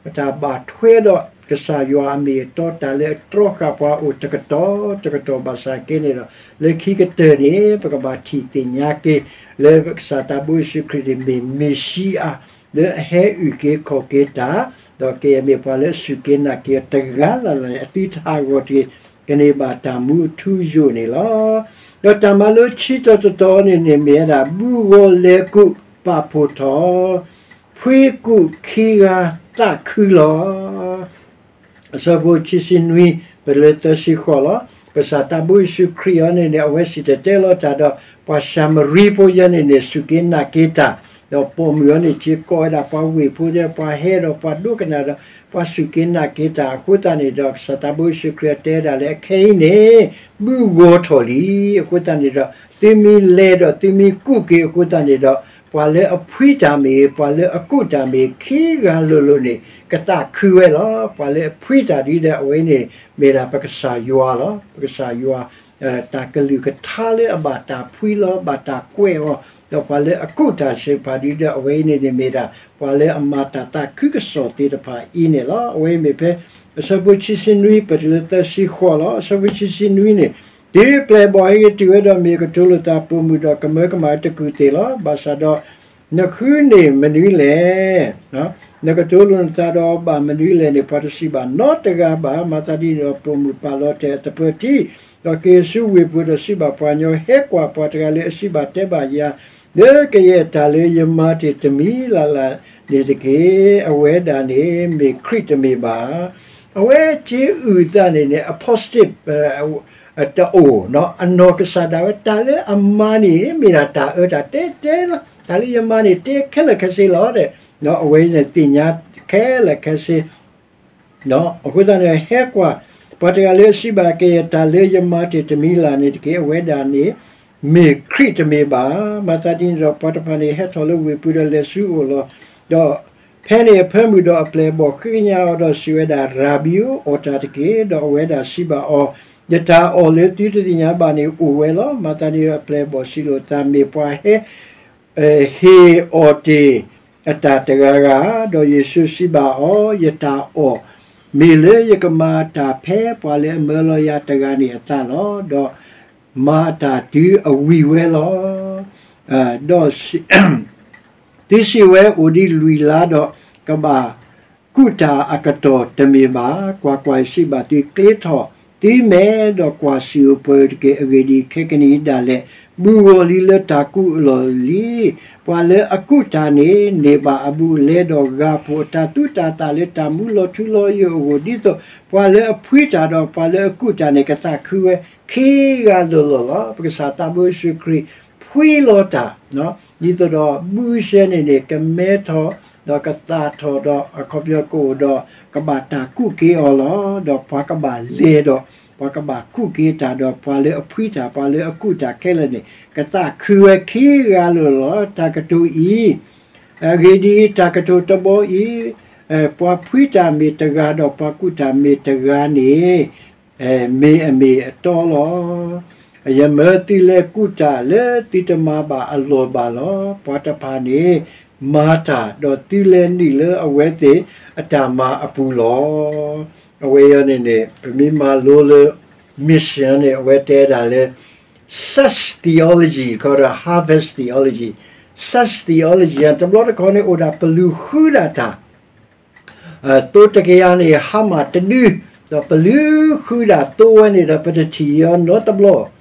ပတၢ်ဘၣ်ထွဲဒီးကစၢ်ယွၤအမ့ၢ်အတီတၢ်လၢအတြီဃာ်ပှၤအိၣ်တကတီၢ်တကတီၢ်ဘၣ်ဆၣ်က့န့ၣ်ဒီး လၢခံကတၢၢ်န့ၣ် ပကဘၣ်ထံၣ်သ့ၣ်ညါက့ၤ လၢကစၢ်သးဘိယ့ၣ်ၡူးခရံာ်န့ၣ်မ့ၢ်မ့ၤၡံအၤ လၢအဟဲအုၣ်က့ၤခီၣ်က့ၤတၢ်, ဒီးကယဲၢ်မ့ၢ်ပှၤလၢအစူၢ်က့ၤနာ်က့ၤအီၤတဂၤလၢ်လၢ်န့ၣ် အသုတဟးဂီၤတဂ့ၤ, ကန့ၢ်ဘၣ်တၢ်မူအထူအယိာ်န့ၣ်လီၤ. ဒီးတၢ်မၤလိခံတီၤတတီၤန့ၣ်န့ၣ် မ့ၢ်ဝဲဒၣ် ဘုဂီၤလဲၤကူးပာ်ဖှိၣ်ထီၣ် ဖှံကူးခံဂၤသးခုလီၤ. အဆၢဖိခံဆံနွံ ပတုၤလၢသၢဆံဃိးလီၤ. ကစၢ်သးဘိယ့ၣ်ၡူးခရံာ်အံၤန့ၣ်န့ၣ် အဝဲစံၣ်တဲၤတဲလီၤတၢ်ဒီး ပှၤၡၤမရံဖိယဲန့ၣ်န့ၣ် စူၢ်က့ၤနာ်က့ၤတၢ်, ဒီးပိာ်မုၣ်အံၤန့ၣ် က့ၤကိးဝဲဒၣ်ပှၤဝ့ၢ်ဖိဒီး ပှၤဟဲဒီးပှၤဒိကနၣ်ဒီး ပှၤစူၢ်က့ၤနာ်က့ၤတၢ်အဃိသတးန့ၣ်ဒီး ကစၢ်သးဘိယ့ၣ်ၡူးခရံာ်တဲဒၣ်လၢအခဲအံၤန့ၣ် ဘုဂီၤထီၣ်လံ. အဃိသတးန့ၣ်ဒီး သုမ့ၢ်လဲၤဒီးသုမ့ၢ်ကူးက့ၤအဃိသတးန့ၣ်ဒီး ပှၤလၢအဖှံတၢ်မ့ၢ်ဂ့ၤ ပှၤလၢအကူးတၢ်မ့ၢ်ဂ့ၤ ခံဂၤလိၤလိၤန့ၣ် ကသးခုဝဲလီၤ. ပှၤလၢအဖှံတၢ်ဒ်ဒီးအဝဲအံၤန့ၣ် မ့ၢ်ဒၣ်ပကစၢ်ယွၤလီၤ. ပကစၢ်ယွၤ တၢ်ကလုၢ်ကထါလၢအဘၣ်တၢ်ဖှံလီၤ ဘၣ်တၢ်ကွဲးအီၤ, ဒီးပှၤလၢအကူးတၢ်သ့ၣ်တဖၣ်ဒ်ဒီးအဝဲအံၤန့ၣ်န့ၣ်မ့ၢ်ဒၣ် ပှၤလၢအမၤတၢ်သးခုကစီၣ်သ့ၣ်တဖၣ်အံၤန့ၣ်လီၤ. အဝဲအံၤမ့ၢ်ဖဲ အဆၢဖိခံဆံနွံ ပတုၤလၢသၢဆံဃိးလီၤ. အဆၢဖိခံဆံနွံန့ၣ် တုၤပျဲၢ်ဘီၣ်ဟဲက့ၤတုၤဝဲဒီး မ့ၢ်အကတိၤလိာ်သးပိာ်မုၣ်ဒီး ကမၢကမၣ်တကုၢ်သ့ၣ်လီၤ. ဘၣ်ဆၣ်ဒီး နဃုန့ၢ်မနုၤလဲၣ် နကတိၤလိာ်နသးဒီးအီၤဘၣ်မနုၤလဲၣ်န့ၣ် ပှၤတစံးဘၣ်နီတဂၤဘၣ်. မၤသးဒ်န့ၣ်ဒီး ပိာ်မုၣ်ပာ်လီၤတဲာ်အသပၢၤထံ ဒီးက့ၤဆူဝ့ၢ်ပူၤဒီးစံးဘၣ်ပှၤကညီ, ဟဲကွၢ်, ပှၤတဂၤလၢအစံးဘၣ်တဲဘၣ်ယၤ လၢကယဲၢ်တၢ်လၢယမၤတ့ၢ်တမံၤလၢ်လၢ်န့ၣ်တက့ၢ်. အဝဲဒၣ်န့ၣ်မ့ၢ်ခရံာ်တမ့ၢ်ဘၣ်. အဝဲစ့အုၣ်အသးန့ၣ်န့ၣ် အ positive တအိၣ်, အနီၢ်ကစၢ်ဒၣ်ဝဲ တၢ်လၢအမၤန့ၣ် မ့ၢ်ဒၣ်တၢ်အၢတၢ်သီတဲလီၤ. တၢ်လၢယမၤန့ၣ် တဲခဲလၢာ်ခဲဆ့လီၤ. အဝဲန့ၣ်သ့ၣ်ညါခဲလၢာ်ခဲဆ့ အဃိသတးန့ၣ် ဟဲကွၢ်, ပှၤတဂၤလၢအစံးဘၣ်ကယဲၢ်တၢ်လၢယမၤတ့ၢ်တမံၤလၢ်န့ၣ်တက့ၢ်. အဝဲဒၣ်န့ၣ် မ့ၢ်ခရံာ်တမ့ၢ်ဘၣ်. မၤသးဒ်န့ၣ်ဒီး ပှၤတဖၣ်န့ၣ်ဟဲထီၣ်လၢဝ့ၢ်ပူၤဒီးလဲၤဆူအအိၣ်လီၤ. ဒီးဖဲန့ၣ်အဖၢမုၢ်ဒီးအပျဲၢ်အဘီၣ်ဃ့ကညးအီၤဒီးစံးဝဲဒၣ်, ရၤဘံဧၢ, အီၣ်တၢ်တက့ၢ်. ဒီးအဝဲဒၣ်စံးဘၣ်အီၤ, ယတၢ်အီၣ်လၢသုတသ့ၣ်ညါဘၣ်န့ၣ်အိၣ်ဝဲလီၤ. မၤသးဒ်န့ၣ်ဒီးအပျဲၢ်အဘီၣ်စံးလိာ်သး, မ့ၢ်ပှၤဟဲ ဟ့ၣ်အီၣ်တ့ၢ်အတၢ်တဂၤဂၤ, ဒီးယ့ၣ်ၡူးစံးဘၣ်အီၤ, ယတၢ်အီၣ် မ့ၢ်လၢယကမၤတၢ်ဖဲပှၤလၢအမၢလီၤယၤတဂၤန့ၣ်အသးလီၤ. ဒီးမၤအတၢ်တုၤအဝံၤဝဲလီၤ. ဒီး သုစံးဝဲအိၣ်ဒံးလွံၢ်လါဒီး ကဘၣ်ကူးတၢ်အကတီၢ်တမ့ၢ်ဘၣ်. ကွၢ်ကွၢ်, ယစံးဘၣ်သု, ကျ့ထီၣ်သုမဲာ်ဒီးကွၢ်စံာ်အိၣ်ပှဲၤတက့ၢ်. အဂ့ၢ်ဒ်အံၤ, ခဲကနံၣ်အံၤဒၣ်လဲာ် ဘုဂီၢ်လံလၢတၢ်ကူးအလီၢ်လံ. ပှၤလၢအကူးတၢ်န့ၣ် န့ၢ်ဘၣ်အဘူးအလဲ, ဒီးဂၤဖှိၣ်အတၢ်သူၣ်တၢ်သးလၢတၢ်မူလီၤထူလီၤယိာ်အဂီၢ်, ဒ်သိးပှၤလၢအဖှံတၢ်ဒီးပှၤလၢအကူးတၢ်န့ၣ် ကသးခုဝဲခံဂၤလိၤလိၤလီၤ. ပကစၢ်သးဘိယ့ၣ်ၡူးခရံာ် ဖှံလီၤတၢ် ဒ်သိးဒီးဘုရှဲန့ၣ်န့ၣ် ကမဲထီၣ် ဒီးကသၣ်ထီၣ်ဒီးအခီပညီကအိၣ်ဒီး ကဘၣ်တၢ်ကူၣ်က့ၤအီၤလီၤ. ဒီးပှၤကဘၣ်လဲၤဒီး ပှၤကဘၣ်ကူၣ်က့ၤတၢ်ဒီး ပှၤလၢအဖှံတၢ် ပှၤလၢအကူၣ်တၢ်ခဲလၢာ်န့ၣ် ကသၣ်ခုဝဲခံဂၤလၢာ်လီၤ. တၢ်ကတိၤအံၤ အဂ့ၢ်ဒ်အံၤ, တၢ်ကတိၤတဘီအံၤ, ပှၤဖှံတၢ်မ့ၢ်တဂၤဒီးပှၤကူၣ်တၢ်မ့ၢ်တဂၤန့ၣ် မ့ၢ်အမ့ၢ်အတီလီၤ. ယမၢသုလဲၤကူၣ်တၢ်လၢသုတမၤဘၣ်အလီၢ်ဘၣ်လီၤ. ပှၤတဖၣ်န့ၣ် မၤတၢ်ဒီးသုလဲၤနုာ်လၢအဝဲသ့ၣ်အတၢ်မၤအပူၤလီၤ. အဝဲအံၤန့ၣ်န့ၣ် ပမ့ၢ်မၤလိလၢ mission န့ၣ် အဝဲတဲဒၣ်လၢ search theology ခီဒီး harvest theology. Search theology တဘျီတခီန့ၣ် အိၣ်ဒၣ်ပလူၤဃုဒၣ်တၢ် သိတကယၤန့ၣ် ဟါမၢ်တဒု, ဒီးပလူၤဃုဒၣ်သိဝဲန့ၣ်ဒီး ပတထံၣ်အီၤနီတဘျီ.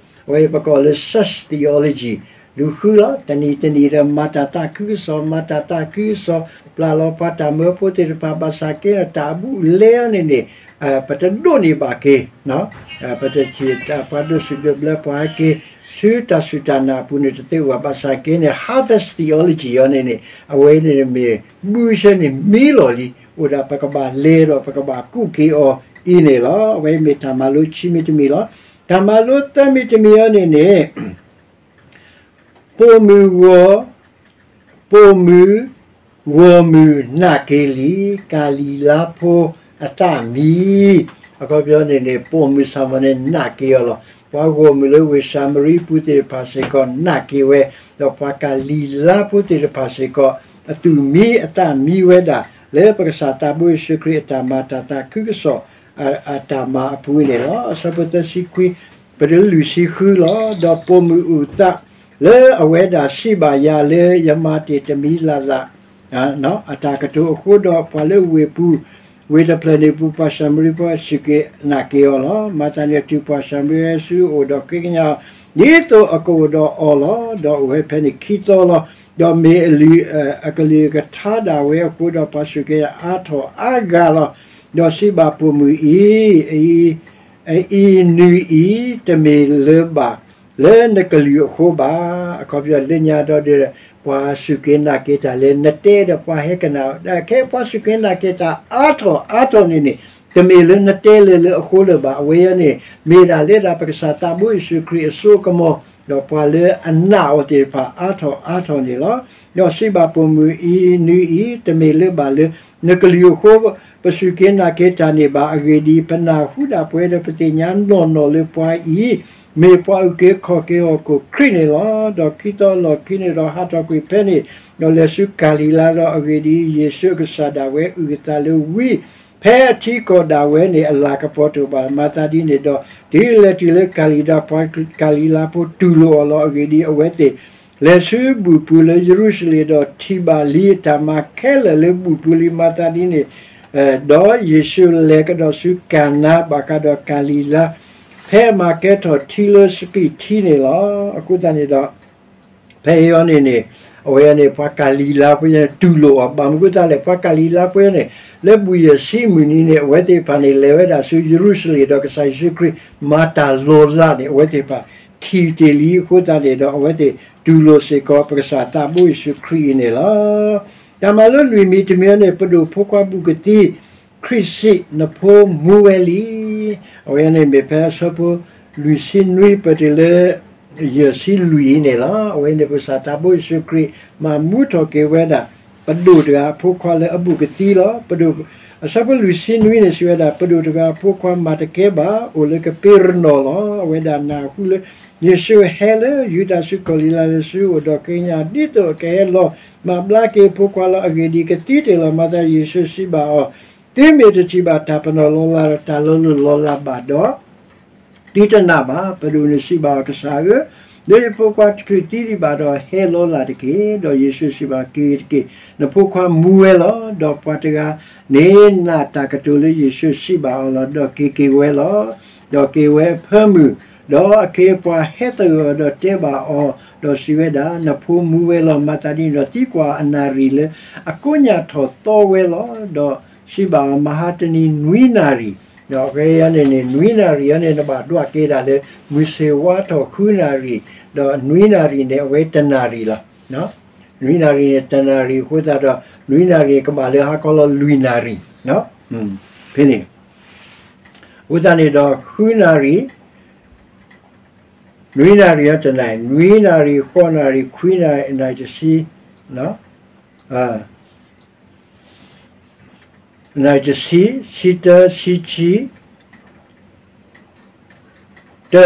အဝဲပကိးလၢ search theology, လူၤဃုလီၤ. တနံၤတနံၤဒီး မၤတၢ်သးခုကစီၣ်, မၤတၢ်သးခုကစီၣ်, ပျၢ်လီၤပှၤတၢ်မၢဖိသ့ၣ်တဖၣ် ဘၣ်ဆၣ်က့ဒီး တၢ်အဘူးအလဲအံၤန့ၣ်န့ၣ် ပတဒိးန့ၢ်ဘၣ်က့ၤ ပတထံၣ်ပှၤဒိးစူၣ်ဒိးဘျၢပှၤဟဲက့ၤ ဆူတၢ်စူၢ်တၢ်နာ်အပူၤန့ၣ် တသ့အိၣ်ဘၣ်. ဘၣ်ဆၣ်က့န့ၣ် harvest theology အံၤန့ၣ်န့ၣ် အဝဲန့ၣ်မ့ၢ် ဘုဆၢန့ၣ်မံလီၤလံ, အိၣ်ဒၣ်ပကဘၣ်လဲၤဒီး ပကဘၣ်ကူၣ်က့ၤအီၤအံၤန့ၣ်လီၤ. အဝဲမ့ၢ်တၢ်မၤလိခံမံၤတမံၤလီၤ. တၢ်မၤလိသၢမံၤတမံၤအံၤန့ၣ်န့ၣ် ပိာ်မုၣ်ဂီၤ, ပိာ်မုၣ်, ဂီၢ်မုၢ်နာ်က့ၤလံ, ကၤလံၤလါဖိအသးမံ, အခီပညီန့ၣ်န့ၣ် ပိာ်မုၣ်ဆၣ်မီၤန့ၣ်နာ်က့ၤအီၤလီၤ. ပှၤဂီၢ်မုၢ်လၢဝ့ၢ်စၤမရံပူၤသ့ၣ်တဖၣ်စ့ၢ်ကီးနာ်က့ၤဝဲ, ဒီးပှၤကၤလံၤလါဖိသ့ၣ်တဖၣ်စ့ၢ်ကီး အသူၣ်မံအသးမံဝဲဒၣ် လၢပကစၢ်သးဘိယ့ၣ်ၡူးခရံာ်အတၢ်မၤတၢ်သးခုကစီၣ် အတၢ်မၤအပူၤန့ၣ်လီၤ. အဆၢဖိသၢဆံခွံ ပတုၤလွံၢ်ဆံဃုလီၤ. ဒီးပိာ်မုၣ်အုၣ်သးလၢအဝဲဒၣ်စံးဘၣ်ယၤလၢ ယမၤတ့ၢ်တမံၤလၢ်လၢ် အတၢ်ကတိၤအဃိဒီး ပှၤလၢဝ့ၢ်ပူၤ ဝ့ၢ်တဖျၢၣ်န့ၣ်ပူၤ ပှၤၡၤမရံဖိစူၢ်က့ၤနာ်က့ၤအီၤလီၤ. မၤသးဒ်န့ၣ် တုၤပှၤၡၤမရံဖိဆူအအိၣ်ဒီးဃ့ကညးအီၤ ဒ်သိးအကအိၣ်ဒီးအီၤလီၤ. ဒီးအိၣ်ဝဲဖဲန့ၣ်ခံသီလီၤ. ဒီးမ့ၢ်အလုၢ်အကလုၢ်ကထါဒၣ်ဝဲအဃိဒီး ပှၤစူၢ်က့ၤအါထီၣ်အါဂၤလီၤ. ဒီးစံးဘၣ်ပိာ်မုၣ်အံၤ, အအံၤနုၤအံၤ တမ့ၢ်လၢၤဘၣ်လၢနကလုၢ်အဃိဘၣ်. အခီပညီလၢညါဒီး ပှၤစူၢ်က့ၤနာ်က့ၤတၢ်လၢနတဲဒီးပှၤဟဲကနၣ်, ခဲပှၤစူၢ်က့ၤနာ်က့ၤတၢ်အါထီၣ်အါထီၣ်န့ၣ်န့ၣ် တမ့ၢ်လၢနတဲလၢၤလၢအဃိလၢၤဘၣ်. အဝဲအံၤန့ၣ် မ့ၢ်ဒၣ်လၢဒၣ်ပကစၢ်သးဘိယ့ၣ်ၡူးခရံာ်အစိအကမီၤ ဒီးပှၤလၢအနာ်အီၤသ့ၣ်တဖၣ်အါထီၣ်အါထီၣ်န့ၣ်လီၤ. ဒီးစံးဘၣ်ပိာ်မုၣ်အံၤ, နုၤအံၤ တမ့ၢ်လၢၤဘၣ်လၢနကလုၢ်အဃိ ပစူၢ်က့ၤနာ်က့ၤတၢ်န့ၣ်ဘၣ်. အဂ့ၢ်ဒ်အံၤ, ပနၢ်ဟူဒၣ်ပဝဲဒီးပသ့ၣ်ညါနီၢ်နီၢ်လၢပှၤအံၤ မ့ၢ်ပှၤအုၣ်က့ၤခီၣ်က့ၤအီၤခိၣ်ခရံာ်န့ၣ်လီၤ. ဒီးခံသီအလီၢ်ခံန့ၣ်ဒီး ဟးထီၣ်ကွံာ်ဖဲန့ၣ်, ဒီးလဲၤဆူကၤလံၤလါလီၤ. အဂ့ၢ်ဒ်အံၤ, ယ့ၣ်ၡူးအကစၢ်ဒၣ်ဝဲအုၣ်အသးလၢဝံ ဖဲအထံကီၢ်ဒၣ်ဝဲန့ၣ် အလၤကပီၤတအိၣ်ဘၣ်. မၤသးဒ်န့ၣ်ဒီး တုၤလဲၤတုၤလၢကၤလံၤဒီး ပှၤကၤလံၤလါဖိတူၢ်လိာ်အီၤလီၤ. အဂ့ၢ်ဒ်အံၤ, အဝဲသ့ၣ်လဲၤဆူဘူၣ်ပူၤလၢယရူၤၡလ့ၣ်ဒီးထံၣ်ဘၣ်လံအတၢ်မၤခဲလၢာ်လၢဘူၣ်ပူၤလံ. မၤသးဒ်န့ၣ် ဒီးယ့ၣ်ၡူးလဲၤကဒီးဆူကၤနါဘၣ်ဃးဒီးကၤလံၤလါ ဖဲအမၤကဲထီၣ်ထံလၢစပံးထံန့ၣ်လီၤ. အဃိသတးန့ၣ်ဒီး ဖဲအံၤန့ၣ်န့ၣ် အဝဲန့ၣ် ပှၤကၤလံၤလါဖိန့ၣ်တူၢ်လိာ်အီၤ ဘၣ်မနုၤအဃိသတးလဲၣ်. ပှၤကၤလံၤလါဖိန့ၣ် လၢဘူၣ်ယဲၢ်ဆံမုၢ်နံၤန့ၣ် အဝဲသ့ၣ်တဖၣ်န့ၣ် လဲၤဝဲဒၣ်ဆူယရူၤၡလ့ၣ်ဒီးကစၢ်ယ့ၣ်ၡူးခရံာ်မၤတၢ်လီၤလးန့ၣ် အဝဲသ့ၣ်တဖၣ်ထံၣ်တ့ၢ်လံ. အဃိသတးန့ၣ်ဒီး အဝဲသ့ၣ်တူၢ်လိာ်စ့ၢ်ကီးပကစၢ်သးဘိယ့ၣ်ၡူးခရံာ်အံၤန့ၣ်လီၤ. တၢ်မၤလိလွံၢ်မံၤတမံၤန့ၣ် ပဒိၣ်ဖိခွါဘူးကသံ ခရံာ်စံး နဖိမူဝဲလံ. အဝဲန့ၣ်မ့ၢ်ဖဲအဆၢဖိလွံၢ်ဆံနွံ ပတုၤလၢ ယဲၢ်ဆံလွံၢ်အံၤန့ၣ်လီၤ. အဝဲန့ၣ်ပကစၢ်သးဘိယ့ၣ်ၡူးခရံာ် မၤမူထီၣ်က့ၤဝဲဒၣ် ပဒိၣ်တဂၤအဖိခွါလၢအဘူးကသံလီၤ. ပဒိၣ် အဆၢဖိလွံၢ်ဆံနွံန့ၣ် စံးဝဲဒၣ် ပဒိၣ်တဂၤအဖိခွါမၤတကဲဘၣ် အိၣ်လၢကပ့းရနီၣ်လီၤ. အဝဲဒၣ်နၢ်ဟူလၢ ယ့ၣ်ၡူးဟဲလၢယူဒၤဆူကီၢ်လံၤလါ လဲၤဆူအအိၣ်ဒီးဃ့ကညး ဒ်သိးအကဟဲလီၤမၤဘျါက့ၤအဖိခွါလီၤ. အဂ့ၢ်ဒ်အံၤ, ကသံတ့ၢ်လီၤ. မၤသး ယ့ၣ်ၡူးစံးဘၣ်အီၤ, သုမ့ၢ်တထံၣ်ဘၣ်တၢ်ပနီၣ်လီၤလးဒီး တၢ်လီၤလိၢ်လီၤလးဘၣ်ဒီး သုတနာ်ဘၣ်. ပဒိၣ်န့ၣ်စံးဘၣ်အီၤ, ကစၢ်ဧၢ, လၢယဖိခွါတချုးသံဒံးဘၣ်ဒီး ဟဲလီၤလးတက့ၢ်. ဒီးယ့ၣ်ၡူးစံးဘၣ်, က့ၤတက့ၢ်, နဖိခွါမူဝဲလီၤ. ဒီးပှၤတဂၤန့ၣ်နာ်တၢ်ကတိၤလၢယ့ၣ်ၡူးစံးဘၣ်အီၤလီၤ. ဒီးက့ၤက့ၤဝဲလီၤ. ဒီးက့ၤဝဲအဖၢမုၢ်, ဒီးအခ့အပှၤဟဲသဂၢၢ်အီၤဒီးတဲဘၣ်အီၤ, ဒီးစံးဝဲဒၣ်, နဖိမူဝဲလီၤ. မၤသးဒ်န့ၣ်ဒီး သံကွၢ်အနၣ်ရံၣ်လၢအကိးညၣ်ထီၣ်သီဝဲလီၤ. ဒီးစံးဘၣ်အီၤ, မဟါတနံၤနွံနၣ်ရံၣ်, ဒီးအဝဲအံၤန့ၣ်န့ၣ် နွံနၣ်ရံၣ်အံၤန့ၣ် နဘၣ်ဒွးက့ၤဒၣ်လၢ မုၢ်ဆ့ၣ်ဝါထီၣ်ဃုနၣ်ရံၣ်, ဒီးနွံနၣ်ရံၣ်န့ၣ် အဝဲတနၣ်ရံၣ်လီၤ. နွံနၣ်ရံၣ်န့ၣ် တနၣ်ရံၣ်အဃိသတးဒီး နွံနၣ်ရံၣ်န့ၣ် ကဘၣ်လၢဟါခီလီၤလွံၢ်နၣ်ရံၣ်, ဖဲန့ၣ် အဃိသတးန့ၣ်ဒီး ဃုနၣ်ရံၣ်, နွံနၣ်ရံၣ်အတနၣ်ရံၣ်, နွံနၣ်ရံၣ်, ဃိးနၣ်ရံၣ်, ခွံနၣ်ရံၣ်, နၣ်ရံၣ်တဆံ, နၣ်ရံၣ်တဆံ, ဆံတၢ, ဆံဆံ, တ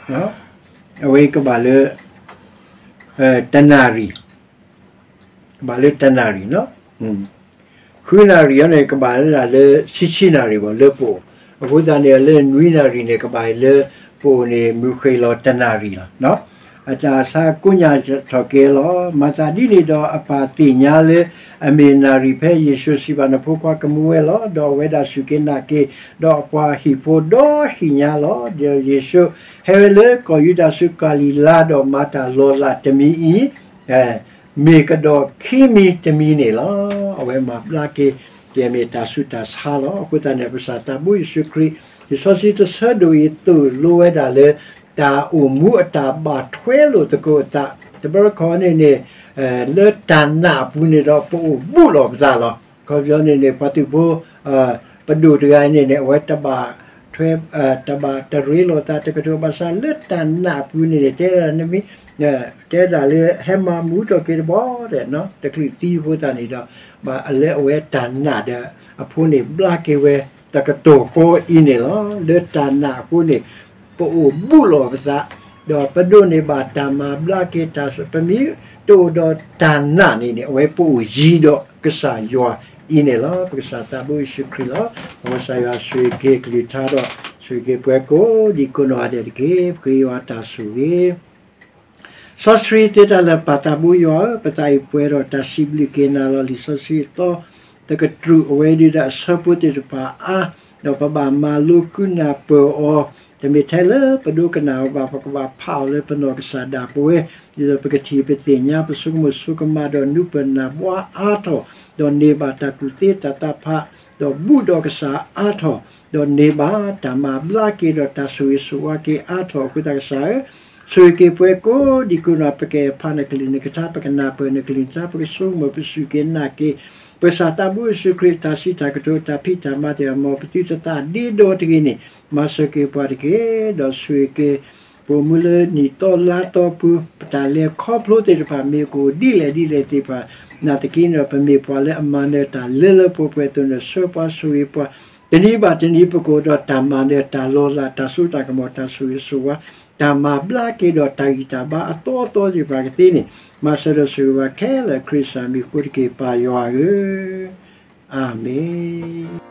ၢ, အဝဲကဘၣ်လၢ တနၣ်ရံၣ်, ကဘၣ်လၢတနၣ်ရံၣ်လီၤ. ဃုနၣ်ရံၣ်အံၤန့ၣ် ကဘၣ်လၢဒၣ်လၢဆံဆံနၣ်ရံၣ်ဘၣ်လၢပအိၣ်, အဃိသတးန့ၣ် လၢနွံနၣ်ရံၣ်န့ၣ် ကဘၣ်လၢပအိၣ်န့ၣ် မုၢ်ဃ့ၢ်လီၤတနၣ်ရံၣ်လီၤ. အတၢ်ဆါကိးညါထီၣ်က့ၤလီၤ. မၤသးဒ်န့ၣ်ဒီးအပၢ်သ့ၣ်ညါလၢ အမ့ၢ်နၣ်ရံၣ်ဖဲယ့ၣ်ၡူးစံးဘၣ် နဖိခွါကမူဝဲလီၤ. ဒီးအဝဲဒၣ်စူၢ်က့ၤနာ်က့ၤ, ဒီးအပှၤဟံၣ်ဖိဒီဟံၣ်ညါလီၤ. ဒီးယ့ၣ်ၡူးဟဲဝဲလၢကီၢ်ယူဒၤဆူကၤလံၤလါ ဒီးမၤတၢ်လီၤလးတမံၤအံၤ မ့ၢ်ကဒီးခံမံၤတမံၤန့ၣ်လီၤ. အဝဲမၤဘျါက့ၤ ကဲမ့ၢ်တၢ်ဆူးတၢ်ဆါလီၤ. အဃိသတးန့ၣ် ပကစၢ်သးဘိယ့ၣ်ၡူးခရံာ် လံာ်စီဆှံတဆၢဒိၣ်အံၤ သိၣ်လိဝဲဒၣ်လၢ တၢ်အိၣ်မူအတၢ်ဘၣ်ထွဲလိာ်သကိးအသး, တဘျီတခီၣ်န့ၣ်န့ၣ် လၢတၢ်နာ်အပူၤန့ၣ်ဒီး ပအိၣ်ဘူးလီၤပသးလီၤ. ခီပညီန့ၣ်န့ၣ် ပှၤသုးဖိ ပဒိၣ်တဂၤန့ၣ်န့ၣ် အဝဲတဘၣ်ထွဲ တဘၣ်တရ့လိာ်သးတကထိဘၣ်ဆၣ် လၢတၢ်နာ်အပူၤန့ၣ်န့ၣ် တဲဒၣ်နမ့ၢ် တဲဒၣ်လၢ ဟဲမၤမူထီၣ်က့ၤတဘျီဒီး တချုးသံအဃိသတးန့ၣ်ဒီး လၢအဝဲတၢ်နာ်ဒီးအဖိန့ၣ် ဘျါက့ၤဝဲတကတီၢ်ဃီအံၤန့ၣ်လီၤ. လၢတၢ်နာ်အဃိန့ၣ် ပအိၣ်ဘူးလီၤပသး, ဒီးပဒိးန့ၢ်ဘၣ်တၢ်မၤဘျါက့ၤတၢ်ဆူး, ပမ့ၢ်တအိၣ်ဒီးတၢ်နာ်န့ၣ်န့ၣ် အဝဲပအိၣ်ယံၤဒီးကစၢ်ယွၤအံၤန့ၣ်လီၤ. ပကစၢ်သးဘိယ့ၣ်ၡူးခရံာ်လီၤ. မ်ကစၢ်ယွၤဆိၣ်ဂ့ၤက့ၤကလုၢ်ကထါဒီး ဆိၣ်ဂ့ၤက့ၤပှၤကိးဒံကိးနီၢ်ဂၤဒဲးတက့ၢ်. ပဃ့ယွၤတၢ်ဆိၣ်ဂ့ၤ စီဆှံသ့တၢ်လၢာ် ပၢ်သးဘိယွၤဧၢ, ပသးအံၤပှဲၤဒီးတၢ်စံးဘျုးက့ၤနၤလီၤ. လံာ်စီဆှံအသီတကတြူၢ် အဝဲဒၣ်ဒီးအဆၢဖိသ့ၣ်တဖၣ်အါ, ဒီးပဘၣ်မၤလိဃုနၢ်ပၢၢ်အီၤ, တမ့ၢ်ထဲလၢပဒိကနၣ်အီၤဘၣ်, ပကဘၣ်ဖးအီၤလၢပနီၢ်ကစၢ်ဒၣ်ပဝဲ, ဒ်သိးပကထံၣ်ပသ့ၣ်ညါ ပဆိကမိၣ်ဆိကမး ဒီးနုာ်ပၢၢ်နၢ်ဘှါအါထီၣ်, ဒီးန့ၢ်ဘၣ်တၢ်ကူၣ်သ့တၢ်သးဖး, ဒီးဘူးဒီးကစၢ်အါထီၣ်, ဒီးန့ၢ်ဘၣ်တၢ်မၤဘျါက့ၤဒီးတၢ်ဆိၣ်ဂ့ၤဆိၣ်ဝါက့ၤအါထီၣ်အဃိသတး ကစၢ်ဧၢ, ဆိၣ်ဂ့ၤက့ၤပှၤကိးဒံကိးနီၢ်, ပကဖးနကလုၢ်နကထါ, ပကနၢ်ပၢၢ်နကလုၢ်နကထါ, ပကဆိကမိၣ် ပစူၢ်က့ၤနာ်က့ၤ ပကစၢ်သးဘိယ့ၣ်ၡူးခရံာ် တၢ်စံးတၢ်ကတိၤ တၢ်ဖံးတၢ်မၤသ့ၣ်တဖၣ် မ်ပသုတသးဒ့ဒီတဂ့ၤန့ၣ် မၤစၢၤက့ၤပှၤတက့ၢ်. ဒီးဆိၣ်ဂ့ၤက့ၤ ပအိၣ်မူလၢနံၣ်သီလါသီပူၤ, ပတၢ်လဲၤခီဖျိသ့ၣ်တဖၣ် မ့ၢ်ကအိၣ်ဒ်လဲၣ်ဒ်လဲၣ်သ့ၣ်တဖၣ် နာ်သက့န့ၣ်ဒီး ပမ့ၢ်ပှၤလၢအမၤနၢၤတၢ်လၢလၢပှဲၤပှဲၤအသိးန့ၣ် ဆှၢပှၤဆိၣ်ဂ့ၤပှၤ, တနံၤဘၣ်တနံၤ ပကအိၣ်ဒီးတၢ်မၤနၢၤ တၢ်လီၤလး တၢ်စိတၢ်ကမီၤ တၢ်ဆိၣ်ဂ့ၤဆိၣ်ဝါ တၢ်မၤဘျါက့ၤဒီးတၢ်ဂံၢ်တၢ်ဘါအသီအသီသ့ၣ်တဖၣ်ကသ့န့ၣ် မၤစၢၤဒီးဆိၣ်ဂ့ၤပှၤခဲလၢာ် ခရံာ်စၢ်မံၤအဃိတက့ၢ် ပၢ်ယွၤဧၢ, အၤမ့ၣ်.